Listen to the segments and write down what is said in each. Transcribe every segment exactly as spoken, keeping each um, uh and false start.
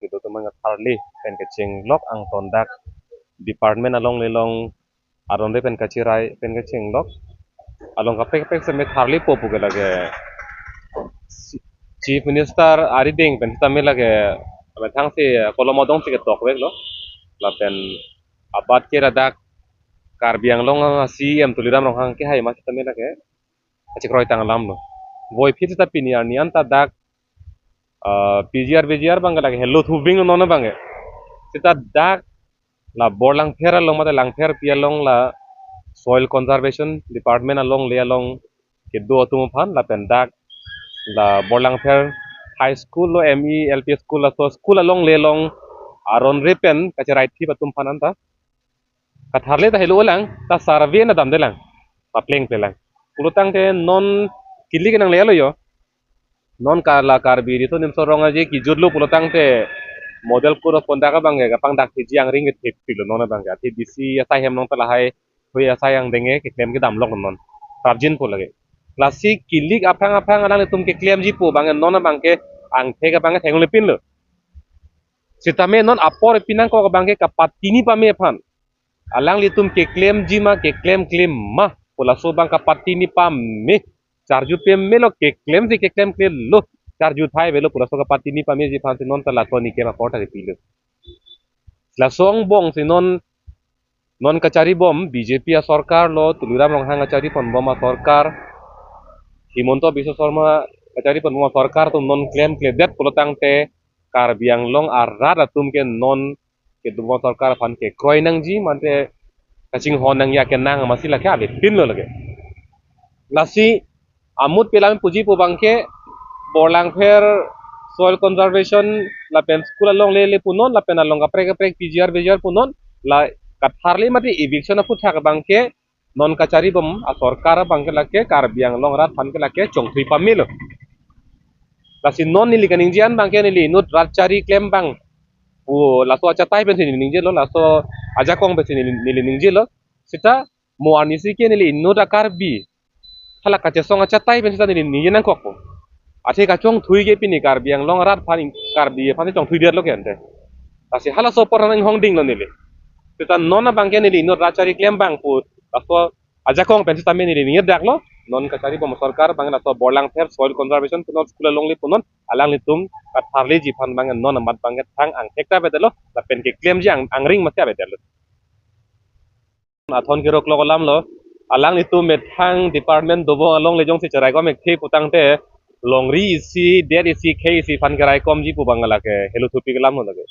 Kedo atum abang tharli pen kechenglok angton dak department alongle along aron-re pen kachirai pen kechenglok. Along kaprek kaprek seme tharlipo pu ke lake Chief Minister arideng pen sitame lake methang si kolom adong si ketok veklo. Lapen abat ke ladak Karbi Anglong a C E M Tuliram Ronghang kehai ma sitame lake kachekroi tang alamlo. Voiphit sita pini arni anta dak, ah, P G R V G R abang ke lake helo thuving non abang ke. Sita dak la Borlangpher along mate Langpherpi along la Soil Conservation Department alongle along kedo atum aphan lapen dak la Borlangpher High School lo, M E, L P School, laso school alongle along aron-re pen kachirai thip atum aphan anta katharle ta helo lang, ta survey na damde lang, papleng ple lang. Pulotangte non kili kenangle lo yo. Non ka la Karbi Riso Nimso Rong Aje kijutlo pulotangte Model Code of Conduct abang ke kapangdak thiji angring kethepilo non abang ke. Athe D C asai hem along ta lahai hui asai angdeng ke keklem kedamlok non. Prapjinpo lake. Lasi kilik aphrang aphrang alanglitum keklemji pu abang ke non abang ke angthek abang ke theklonglepinlo. Sitame non apor pinangkok abang ke kapatini pame aphan alanglitum keklemji ma keklemkle ma pu laso abang kapatini pame, charju pamelo, keklemji keklemklelo, charju thai avelo pu laso kapatini pameji aphan si non ta laso nikem apor ta kepilo. Laso angbong si non, non kacharibom B J P asorkar lo, Tuliram Ronghang kachariponbom asorkar, Himanta Biswa Sarma kachariponbom asorkar atum non klemkledet pulotangte Karbi Anglong arat atum ke non kedobom asorkar aphan kekroi nangji mate kachinghon nangji akenang masi lake avepinlo lake. Lasi amut pelam puji pu abang ke Borlangpher Soil Conservation lapen school alongle le punon lapen along kaprek kaprek P G R V G R punon la katharle mate eviction aphuthak abang ke non kacharibom asorkar abang ke lake Karbi Anglong arat aphan ke lake chongthui pamelo. Lasi non neli kaningje an abang ke neli inut rat chari klem abang pu laso achatai pensi neli ningjelo, laso ajakong pensi neli, neli ningjelo. Sita mo arnisi ke neli inut a Karbi hala kachesong achatai pen sita neli ningje nangkokpo. Athe kachongthui ke pini Karbi Anglong arat aphan, Karbi aphan chongthuidetlo ke ante. Lasi halaso apor nang hongdinglo neli. Sita non abang ke neli inut rat chari klem abang pu laso ajakong pen sitame neli ningjedaklo. Non kacharibom asorkar abang laso Borlangpher Soil Conservation punon school alongle punon alanglitum katharleji aphan abang non amat abang ke thang angthek ta avedetlo lapen keklemji ang, angring masi avedetlo. Athon keroklok alamlo, alanglitum methang department dobom alongle jongsi cheraikom ekthe putangte longri isi, det isi, khei isi aphan keraikomji pu abang lake helo thupik alamlo lake.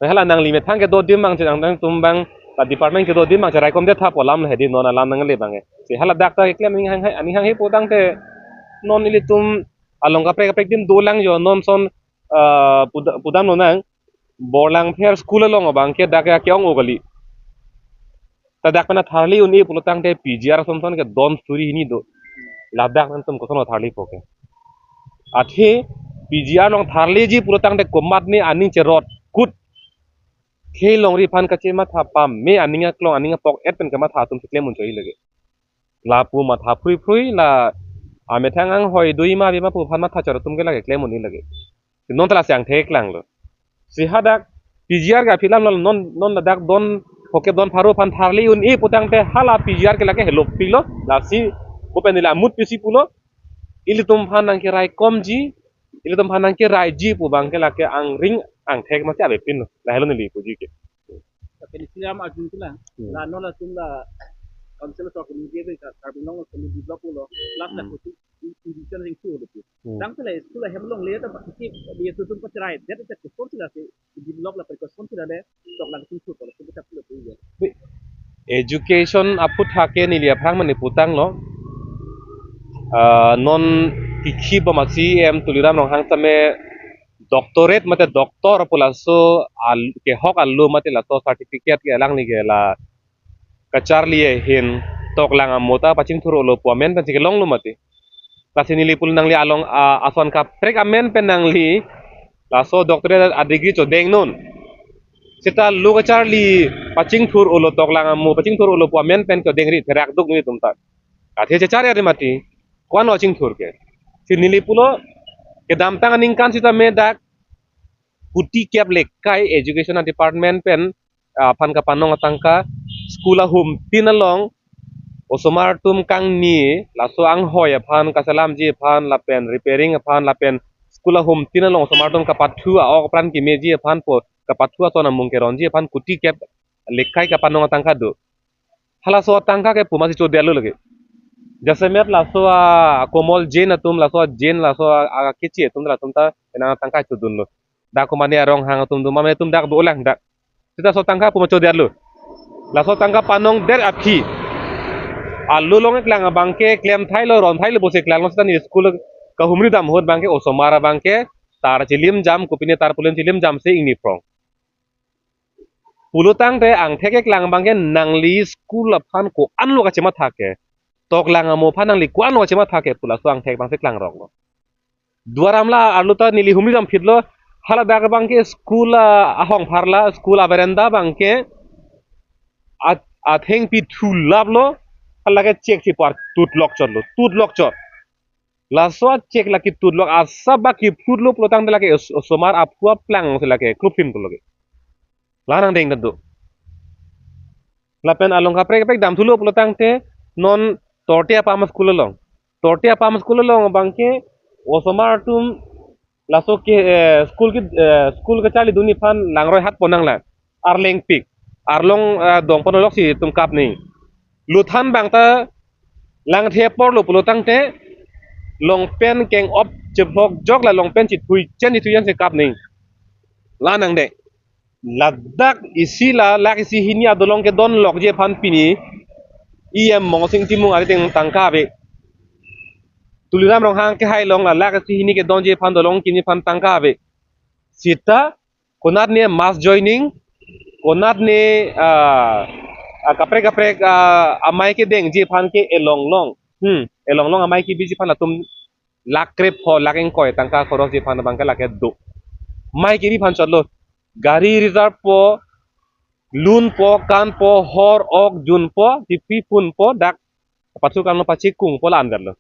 Hala nangli methang kedo adim abang cherang tang atum abang, la department kedo adim abang cheraikomdet tha pu alam hedi non alam nangle abang. Si hala dak ta keklem aning hang hai, aning hang hai putangte non ilitum along kaprek kaprek adim dolang yo non son, ah, puda-, pudamlo nang Borlangpher school along abang ke dak ya ke-ong-o kali. Ta dak pen tharli un-e pulotangte P G R ason son ke don suri hini do. Ladak nangtum koson tharlipo ke. Athe P G R along tharliji pulotangte komatne aning cherot kut. Khei longri aphan kachematha pame aning aklong aning apok et pen kamatha atum si klem unchoi lake. Lapu matha phrui phrui la amethang anghoi do-i ma ave ma pu aphan matha chot atum ke lake klem un-e lake. Si non ta lasi angthek langlo. Si hadak P G R ke aphi alamlo non, non ladak don phokep don pharo aphan tharli un-e putangte hala P G R ke lake helopiklo. Lasi bo pen neli amut pisi pulo. Ilitum aphan nangkeraikomji, ilitum aphan nangkeraiji pu abang ke lake angring angthek masi avepinlo. Lahelo neli puji ke. Tapi di sini am arjun kena. Hmm. La non latum la council so kini dia ka Karbi Anglong kini develop lo. Last la Hmm. kutu division ring tu lo. Hmm. Tang sila school hem alongle ta baki dia tutum pacherai. Dia ta kosonsi lasi develop lapen kosonsi lale toklang tum tu lo. Kita tu lo ya. Education aphuthak ke neli aphrang mane putanglo. Ah, non kikhibom a C E M Tuliram Ronghang tame doctorate mate doctor pu laso al-, kehok alo mate laso certificate ke alangli ke la kacharli ahin toklang amo ta pachingthur-olo pu amen pensi kelonglo mati. Lasi neli pulo nangli along, ah, ason kaprek amen pen nangli laso doctorate a degree chodengnon. Seta lo kacharli pachingthur-olo toklang amo pachingthur-olo pu amen pen chodengri therak duk nelitum ta. Athe chechar ya mati. Ko-an lo chingthur ke. Si neli pulo kedamtang aningkan sitame dak kuti kep lekkai education department pen, ah, aphan kapanong atangka, school ahumtin along osomar atum kangni, laso anghoi aphan kaselamji aphan lapen repairing aphan lapen school ahumtin along osomar atum kapathu a-ok apran kemeji aphan pu kapathu ason amung keronji aphan kuti kep lekkai kapanong atangka do. Halaso atangka ke puma si chodetlo lagi. Jasemet laso a Komol Jain atum, laso a Jain, laso a, a kechi atum, latum ta ena atangka chodunlo. Dak komane a Ronghang atum do, mane atum dak dolang dak. Seta laso atangka puma chodetlo. Laso atangka panongdet aphi, alo along keklang abangke klemthailo, ronthailo pusi klanglo, seta neli school kahumri dam ahut abangke osomar abangke tar chilimjam, kopine tarpaulin chilimjamsi ingni prong. Pulotangte angthek keklang abangke nangli school aphan ko-anlo kachematha ke, toklang amo aphan nangli ko-anlo kachematha ke pu laso angthek abangsi klangroklo. Duar Amla arlo ta neli humri dam phitlo, haladak abangke school a, ahong pharla, school a veranda abangke a, athengpi thulaplo, halake chek si par tutlok chotlo, tutlok chot. Laso a chek lake tutlok asap bak kiphutlo pulotangte lake os-, osomar aphu aplang si lake kluphin pulo ke. La nangdeng ta do. Lapen along kaprek kaprek damthulo pulotangte non Torte Apam school along. Torte Apam school along abangke osomar atum laso ke, eh, school ke, eh, school kacharli dunji aphan langroi hat ponnang la. Arlengpik. Arlong, eh, dongpon aloksi itum kap nangji. Lothan abang ta langthe aporlo pulotangte longpen keng-op chephokjok la longpen chithui chen chithui chen si kap nangji. La nangdeng. Ladak isi la, lak isi hini adolong kedonlokji aphan pini E M Mongosing Timung arideng tangka ave. Tuliram Ronghang kehai along la, lak isi hini kedonji aphan, dolong kimji aphan tangka ave. Seta konatne mass joining, konatne, ah, ah, kaprek kaprek, ah, amei kedengji aphan ke elonglong. Hmm, elonglong amei kebiji aphan latum lak krepho, lak ingkoi tangka khorosji aphan abangke lake do. Mei kebi aphan chotlo. Gari reserve po, lunpo, kanpo, hor ok junpo, tipi punpo, dak pathu kanlo pachikungpo la anverlo.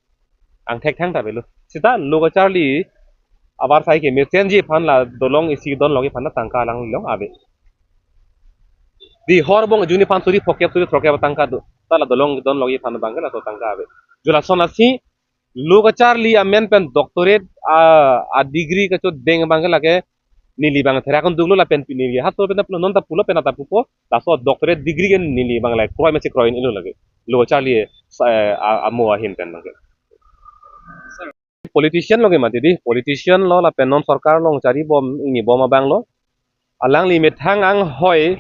Angthek thangta avelo. Seta lo kacharli avarsai kemesen ji aphan la dolong isi donlokji aphan tangka alanglilong ave. Di hor bong junji aphan suri phokep suri throkkep tangka do. Ta la dolong donlokji aphan abangke laso tangka ave. Jo lason asi lo kacharli amen pen doctorate a, a degree kachodeng abangke lake neli abang therak kunduklo lapen pini neli haso pen ta pulo, non ta pulo pen ta pupo, laso doctorate degree ke neli abang lake kroi masi kroi-inlo lake. Lo kacharli, eh, a, amo ahin pen abangke. Politician lo ke mati di, politician lo lapen non sorkar along charibom, ingnibom abang lo. Alangli methang anghoi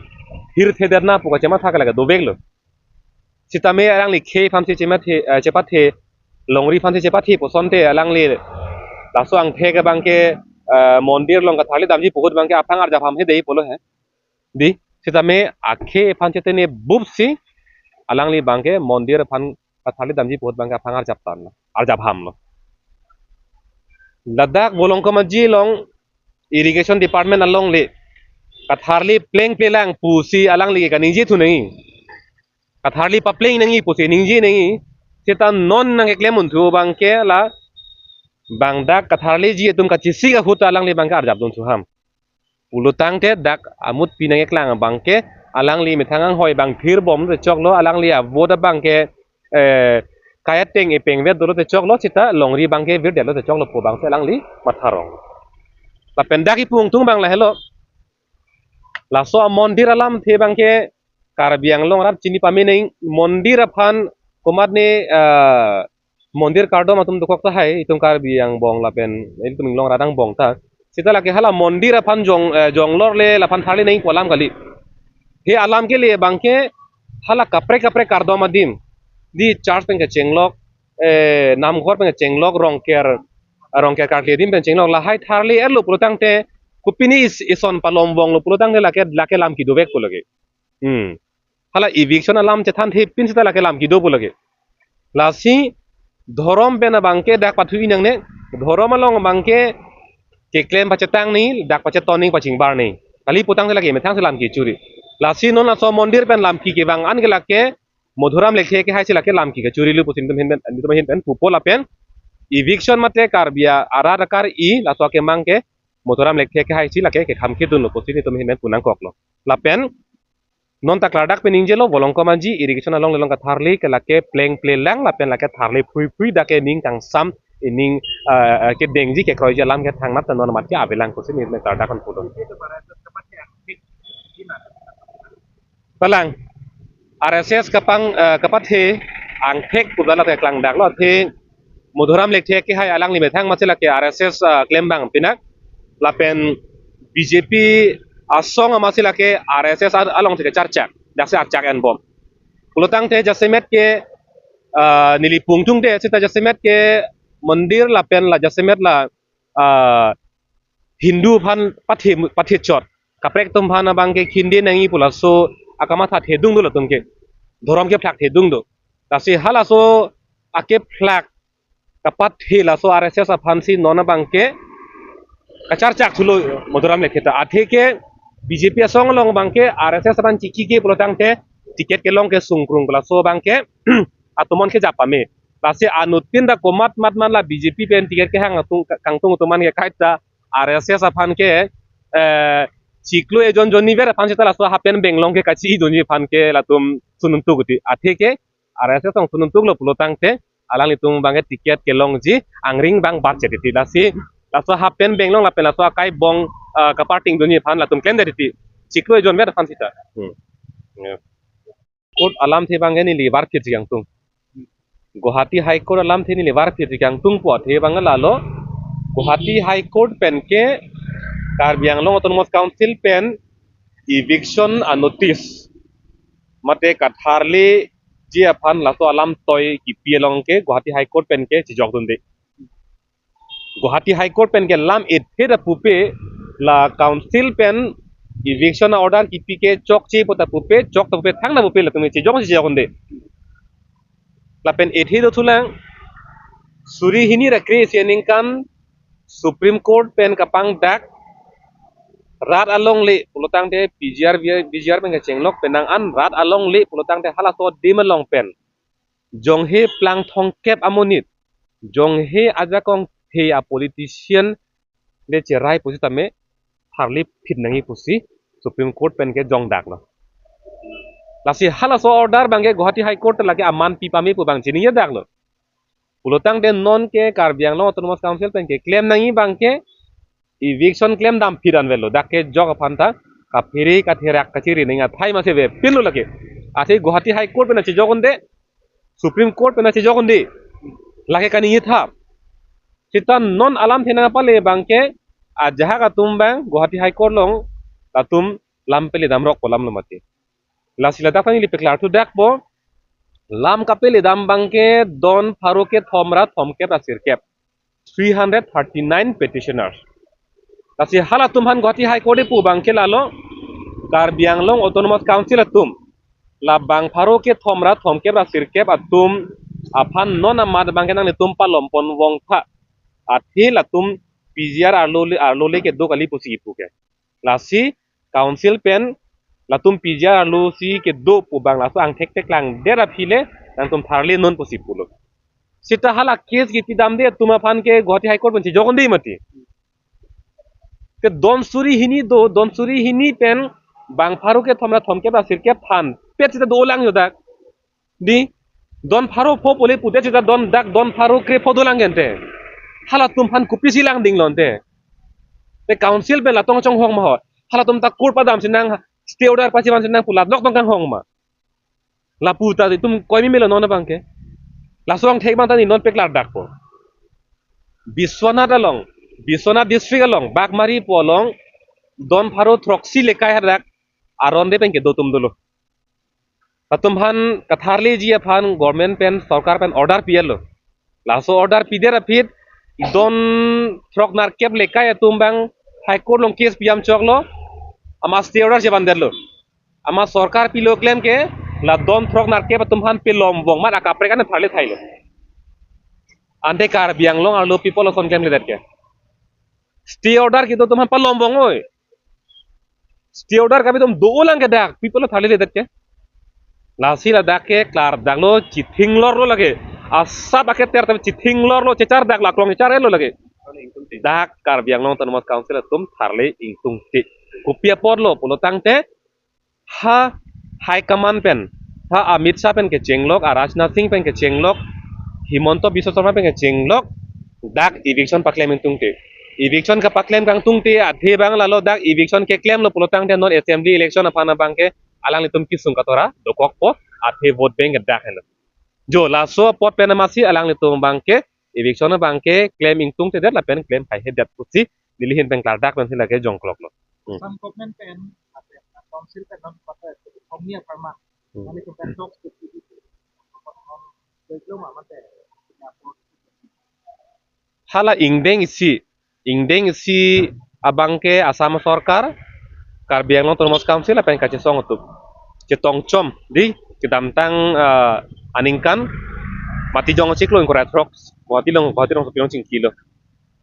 hirthedetna pu kachematha ke lake doveklo. Sitame alangli khei aphansi chemathe, eh, chepathe, longri aphansi chepathe pu asonte alangli laso angthek abangke, eh, mondir along katharli damji pu ahut abangke aphang arjap ham he dei pulo he. Di, sitame akhei aphan chetene bupsi alangli abangke mondir aphan katharli damji pu ahut abangke aphang arjap tan, arjap hamlo. Ladak Bolongkom Aji along irrigation department alongle katharli plengplelang pusi alangli kaningje thu nangji. Katharli papleng nangji pusi ningje nangji. Seta non nangkeklem unthu abangke la bang dak katharliji atum kachesik ahut alangli abangke arjap dun thu ham. Pulotangte dak amut pi nangkeklang abangke alangli methang anghoi abang thirbomlo te choklo, alangli a-vote abangke, eh, kaya teng epeng vet dolo te choklo, seta longri abangke virdetlo te choklo pu abangsi alangli matharong. Lapen dak ipu ingtung abang lahelo. Laso amondir alamthe abangke Karbi Anglong arat chini pame nangji, mondir aphan komatne, eh, mondir kardom atum dokok tahai, itum Karbi angbong lapen ilitum inglong arat angbong ta. Seta lake hala mondir aphan jong, eh, jonglorle laphan tharli nangji pu alam kali. He alam kele abangke hala kaprek kaprek kardom adim, di church pen kechenglok, eh, namghor pen kechenglok, Rongker, Rongker karkli adim pen chenglok, lahai tharli-etlo pulotangte kopine is-, ison palom vonglo pulotangte lake, lake lam kedovek pu lake. Hmm. Hala eviction alam chethanthepin seta lake lam kedo pu lake. Lasi dhorom pen abangke dak pathu-i nangne, dhorom along abangke keklem pachetang nangji, dak pacheton nangji, pachingbar nangji. Kali putangte lake methangsi lam kechuri. Lasi non laso mondir pen lam ke kevang an ke lake Madhuram Lekthe kehaisi lake lam ke kechurilo pusi netum ahin pen, netum ahin pen pupo lapen eviction mate Karbi arat akar-i laso akemang ke Madhuram Lekthe akehai si lake kekham kedunlo pusi netum ahin pen pu nangkoklo. Lapen non ta klardak pen ningjelo, Volongkom Aji irrigation along le along katharli ke lake plengple lang lapen lake tharli phrui phrui dak ke ning kangsam, ining, eh, eh, kedengji kekroiji alam ke thangnat ta non amat ke avelang pusi netum klardak pen pulo. Palang, R S S kapang, eh, kapathe angthek pu la ke klangdaklo, athe Madhuram Lekthe akehai alangli methang amatsi lake R S S, eh, klembang pinak, lapen B J P asong amatsi lake R S S a-, along si kacharchak, daksi achak enbom. Pulotangte jasemet ke, eh, neli pungtungte seta jasemet ke mondir lapen la jasemet la, ah, Hindu aphan pathe, pathe chot, kaprek atum aphan abang ke khinde nangji pu laso akamatha thedung do latum ke, dhorom kephlak thedung do. Lasi halaso akephlak kapathe laso R S S aphan si non abang ke kacharchak thulo Madhuram Lekthe ta. Athe ke B J P asong along abang ke R S S aphan chiki ke pulotangte ticket kelong ke sungkrung pu laso abang ke atomon kejap pame. Lasi anuttin ta komat mat man la B J P pen ticket kehang atum kangtung atum an ke kaita R S S aphan ke, eh, chiklo ejon jonni ver aphan seta laso hapen benglong ke kachi-i dunji aphan ke latum sununtuk ti. Athe ke R S S along sununtuklo pulotangte alanglitum abang ke ticket kelongji angring abang batchet ti. Lasi laso hapen benglong lapen laso akai bong, eh, kaparting dunji aphan latum klemdet ti. Chiklo ejon ver aphan seta. Hmm. Ya. Court alamthe abang ke neli varphit si kangtung. Guwahati High Court alamthe neli varphit si kangtung pu athe abang lalo. Guwahati High Court pen ke Karbi Anglong Autonomous Council pen eviction a notice mate katharliji aphan laso alam toi kipi along ke Guwahati High Court pen ke chejokdunde. Guwahati High Court pen ke lam ethe ta pupe, la council pen eviction a order kipi ke chokche pu ta pupe, chok ta pupe, thang ta pupe, latum chejok chejok unde. Lapen ethe do thulang, suri hini ra kre-isi aningkan Supreme Court pen kapangdak rat alongle pulotangte P G R, V G R pen kachenglok penang an rat alongle pulotangte halaso adim along pen jonghe plang thomkep amonit, jonghe ajakong the a politician le cherai pusitame tharli phit nangji pusi Supreme Court pen ke jongdaklo. Lasi halaso order abang ke Guwahati High Court lake aman pi pame pu abang chiningjedaklo. Pulotangte non ke Karbi Anglong Autonomous Council pen keklem nangji abang ke eviction klemdam phit an avelo. Dak kejok aphan ta kaphere katherak kachiri nangji athai masi avepinlo lake. Athe Guwahati High Court pen chejok unde, Supreme Court pen chejok unde. Lake kaningje tha. Seta non alamthe nangpale abang ke ajahak atum abang Guwahati High Court along latum lam peledam rok pu alamlo mati. Lasi ladak ta neli peklar thudakpo. Lam kapeledam abang ke don pharo kethom ra thomkep ra sirkep, three hundred thirty-nine petitioners. Lasi halatum aphan Guwahati High Court pu abang ke lalo, Karbi Anglong Autonomous Council atum, la bang pharo kethom ra thomkep ra sirkep atum aphan non amat abang ke nanglitum palom pon vong tha. Athe latum P G R arlo le, arlo le kedo kali pusi kipu ke. Lasi council pen latum P G R arlo si kedo pu abang laso angthek theklangdet aphi le nangtum tharli non pusi pulo. Seta hala case kipidamde atum aphan ke Guwahati High Court pen chejok unde mati. Te don suri hini do, don suri hini pen bang pharo kethom ra thomkep ra sirkep thanpet seta dolang jo dak. Di, don pharo pho pule pudet seta don dak don pharo krepho dolang gente. Halatum aphan kopisi langdinglo ante. Te council pen la tong chonghong ma ho. Halatum ta court padam sinang, stay order pachivan sinang pu la lok tong kanghong ma. Lapu ta itum koimi melo non abang ke. Laso angthek abang ta neli non peklardakpo. Biswanath along, Biswanath district along, Bagmari pu along, don pharo throksi lekai hadak aron de pen kedo atum dolo. Latum aphan katharliji aphan government pen, sorkar pen order pi-etlo. Laso order pidet aphi don throk nerkep lekai atum abang High Court along case pijam choklo. Amat stay order chevandetlo. Amat sorkar pilo klem ke la don throk nerkep atum aphan pelom vong amat akaprek an tharli thailo. Ante Karbi Anglong arlo people ason klemledet ke. Stay order kedo atum aphan palom vong oi. Stay order kapi atum dolang ke dak, people tharli ledet ke. Lasi ladak ke klardaklo, chithing lorlo lake. Asap aketer tapi chithing lorlo, chechardaklo, aklong chechar-etlo lake. dak Karbi Anglong Autonomous Council atum tharle ingtungte. Kopi apotlo pulo tangte, ha High Command pen, ha Amit Shah pen kechenglok, a Rajnath Singh pen kechenglok, Himanta Biswa Sarma pen kechenglok, dak eviction paklem ingtungte. Eviction kapaklem kangtungte athe abang lalo dak eviction keklemlo pulo tangte non assembly election aphan abangke alanglitum kesung katora dokokpo, athe vote bank ke dak helo. Jo laso apot pen amatsi alanglitum abangke eviction abangke klem ingtungtedet lapen klem haihedet pusi neli ahin pen klardak pensi lake jongkloklo. Hmm. Assam government pen, pen council pen non kata kongni aparman. Hmm. Mane pen talks to hala ingdeng isi, ingdeng isi abangke Assam sorkar, Karbi Anglong Autonomous Council lapen kachesong atum chetongchom di kedamtang, ah, aningkan Matijong chiklo ingkoi ra throk, Guwahati along, Guwahati along sopilong chingkilo.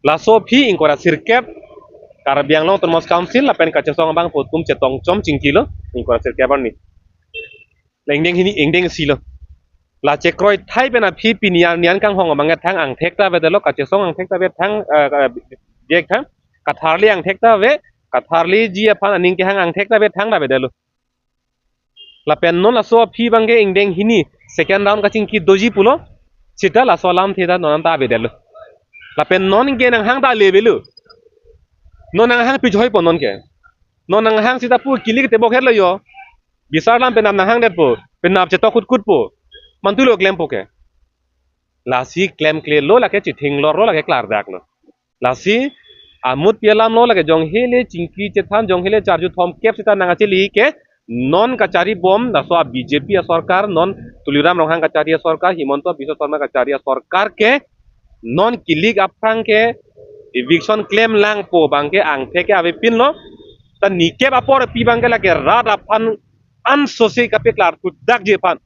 Laso aphi ingkoi ra sirkep Karbi Anglong Autonomous Council lapen kachesong abang pu atum chetongchom chingkilo ingkoi ra sirkep arni. La ingdeng hini, ingdeng isilo. La chekroi thai pen aphi pini arni an kanghong abang thang angthek ta avedetlo, kachesong angthek ta ave thang, eh, eh, jek thang, katharli angthek ta ave, katharliji aphan aning kehang angthek ta ave thang ta avedetlo. Lapen non laso aphi abangke ingdeng hini second round kachingki doji pulo, seta laso alamthe ta non anta avedetlo. Lapen non ke nanghang ta le avelo. Non nanghang pi joipo non ke. Non nanghang seta pu kilik tebok hetlo jo. Bisar alam penap nanghangdetpo, penap chetok kutkutpo. Mantulo klempo ke. Lasi klemklelo lake chithing lorlo lake klardaklo. Lasi amut pi alamlo lake jonghele chingki chethan jonghele charju thomkep seta nang achili ke non kachari bom laso a B J P asorkar, non Tuliram Ronghang kachari asorkar, Himanta Biswa Sarma kachari asorkar ke non kilik aphrang ke eviction klemlangpo abangke angthek ke avepinlo. Ta nikep apor pi abangke lake rat aphan ansose kapeklar thudakji aphan.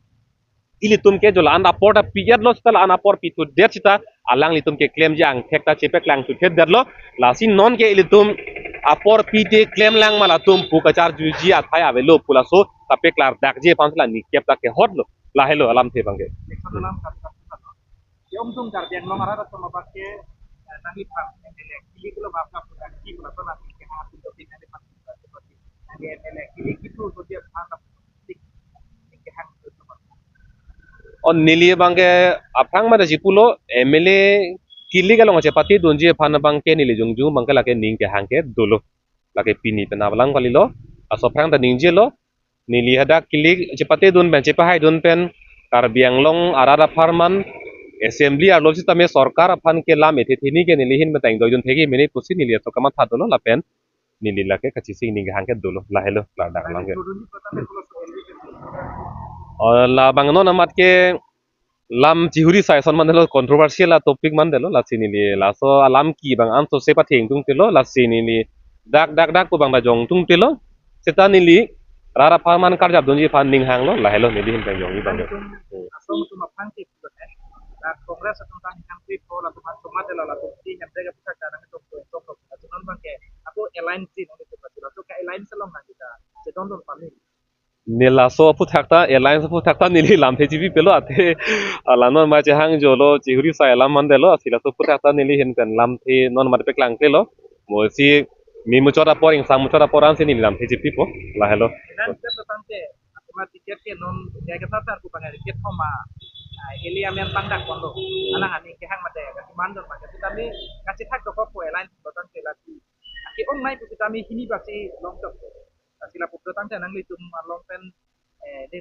Ilitum ke jo la-an apor ta pi-etlo seta la-an apor pithudet seta alanglitum keklemji angthek ta chepeklang thudetlo. Lasi non ke ilitum apor pite klemlang ma latum pu kacharjuji athai avelo pu laso kapeklardakji aphan sela nikep ta kehotlo. Lahelo alamthe abangke. Election alam kap kap kap. Yom tung Karbi Anglong arat atum abangke, eh, nangliphan M L A kilik lo map kap kap ki pula to nanti ke ha tu to nangliphan nanti M L A kilik itu to dia phan. O neli abangke aphrang mate chipulo M L A kilik along chepatedunji aphan abangke neli jongjong abangke lake ning kehang ke dolo. Lake pini penap alam kalilo. Laso aphrang ta ningjelo. Neli hadak kilik chepatedun pen chepahaidun pen Karbi Anglong arat apharman assembly arlo sitame sorkar aphan ke lam ethe theni ke neli ahin matang doidun thegi mene pusi neli aso kamatha dolo lapen neli lake kachesing ning kehang ke dolo, lahelo klardak alam ke. O, labang non amat ke lam chihuri sai ason mandetlo, controversial a topic mandetlo, lasi neli laso alam ki abang ansose patheng tungtelo, lasi neli dak dak dak pu abang ta jong tungtelo. Seta neli rat apharman karjapdunji aphan ning hanglo, lahelo neli ahin pen jongji abang. Atum, atum atum aphan ke dak Congress atum ta ning hangpipo, latum atum matelo, latum ti nyamdek aputhak ta nangtum tum tum tum. Latum non abangke ako alliance nangtum pati, latum ka alliance along nang kita chedondun pame. Neli laso aphuthak ta, alliance aphuthak ta neli lamthe chipipelo athe. Ala non ma chehangjolo, chihuri sai alam mandetlo, lasi laso aphuthak ta neli ahin pen lamthe non mate peklangklelo. Mo si mi muchot apor, ingsang muchot apor ansi neli lamthe chipipo, lahelo. Nan jab tangte, akuma ticket ke non, ya ke sasar ku bangai ticket thoma, ah, ili amen pangdak kondo. Alang ani kehang mate, ka demand don mate. Tetapi, kachethak dokok ko alliance batang ke lagi. Aki ong nai pu tetapi hini basi long term. Lasi lapu tangte nanglitum along pen, eh,